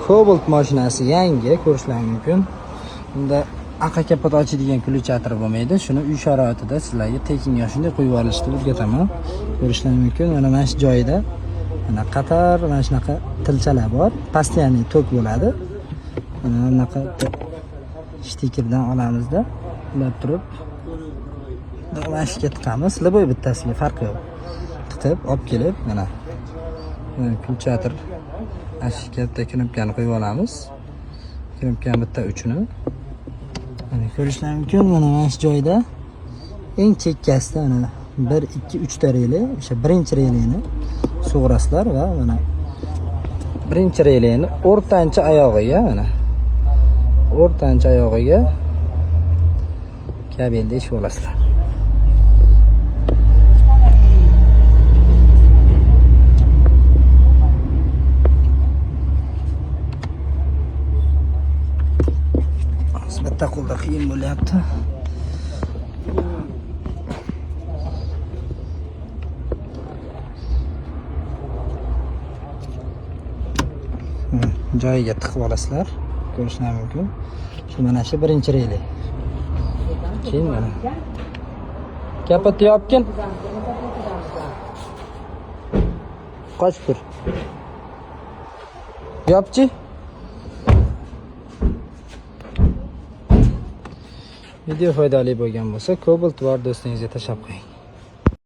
Cobalt mashinasi yangi, ko'rishlar mumkin. Bunda aqa kapot ochadigan ключатор bo'lmaydi. Shuni uy sharoitida sizlarga tekinga shunday qo'yib yuborilishni o'rgataman. Ko'rishlar mumkin. Mana shu joyida mana qator mana shunaqa tilchalar bor. Постоянный tok bo'ladi. Mana bunaqa shtikerdan olamizda, ulab turib mana shu yerga tiqamiz. Любой bittasiga farqi yo'q. Tiqib olib kelib mana ключатор mana shu katta knopkani qo'yib olamiz. Knopkani bitta uchini. Mana ko'rishlar mumkin. Mana shu joyda eng chekkasida mana 1 2 3 ta reli, o'sha birinchi relini sug'urasizlar va mana birinchi relini o'rtancha oyog'iga, mana o'rtancha oyog'iga kabelni eshib olasizlar. Hozir bitta qo'lda qiyin bo'lyapti. Joyiga tiqib olasizlar. Ko'rishlar mumkin. Shu mana shu birinchi reli. Keyin mana kapotni yopgin. Qochib tur. Yopchi. Video foydali bo'lgan bo'lsa, Cobalt bor do'stingizga tashlab qo'ying.